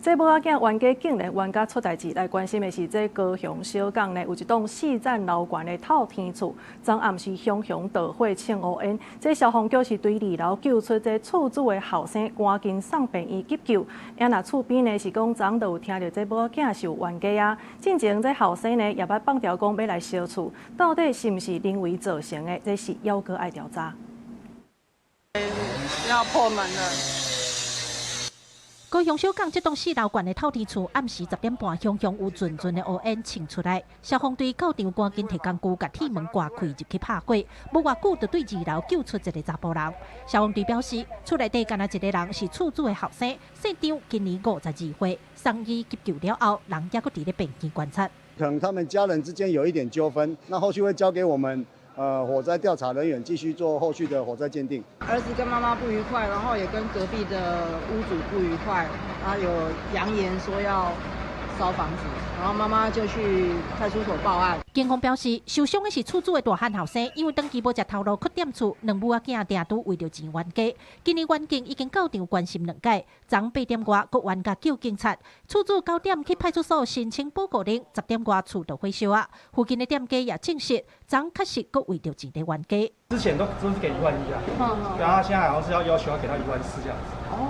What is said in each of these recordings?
這某仔囝冤家竟然冤家出代誌，來關心的是，這高雄小港呢有一棟四層樓懸的透天厝，昨暗時熊熊大火衝烏煙，這消防局是對二樓救出這厝主的後生，趕緊送病院急救。啊，若厝邊呢是講昨就有聽著這某仔囝是有冤家啊，進前這後生呢也捌放牢講欲來燒厝，到底是毋是人為造成的？這是猶閣愛調查。要破門了。高雄小港這棟四樓懸的透天厝，暗時10點半，熊熊有陣陣的烏煙衝出來。消防隊到場趕緊提工具，共鐵門割開入去拍火。無偌久，就對二樓救出一个查埔人。消防隊表示，厝內底干焦一个人是厝主的後生，姓張，今年52歲，送醫急救了後，人猶閣佇咧病院觀察。可能他們家人之間有一點糾紛，那後續會交給我們火災調查人員繼續做後續的火災鑑定。兒子跟媽媽不愉快，然後也跟隔壁的屋主不愉快，然後有揚言說要燒房子，然後媽媽就去派出所報案。警方表示，受傷的是厝主的大漢後生，因為長期無食頭路去踮厝，兩母仔囝定拄為著錢冤家。今年冤情已經到場關心兩擺，昨8點外閣冤家叫警察，厝主9點去派出所申請保護令，10點外厝就火燒啊。附近的店家也證實，昨確實閣為著錢佇冤家。之前都是給1.1萬啊，然後他現在好像是要求要給他1.4萬這樣子。哦，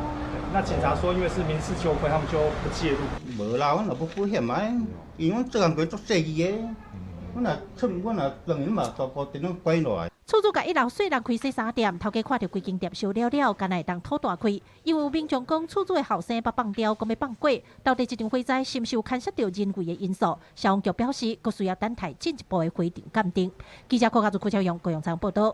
那警察說因為是民事糾紛，他們就不介入。無啦，阮若欲保險啊，因為阮做工課足細膩的，阮若出阮若當然嘛，全部電攏關落來。厝主共一樓細人開洗衫店，頭家看著規間店燒了了，敢若會當吐大氣。因為有民眾講，厝主的後生捌放牢，講欲放過。到底這場火災是毋是有牽涉著人為的因素？消防局表示，閣需要等待進一步的火場鑑定。記者郭家祖、郭超勇、高雄採訪報導。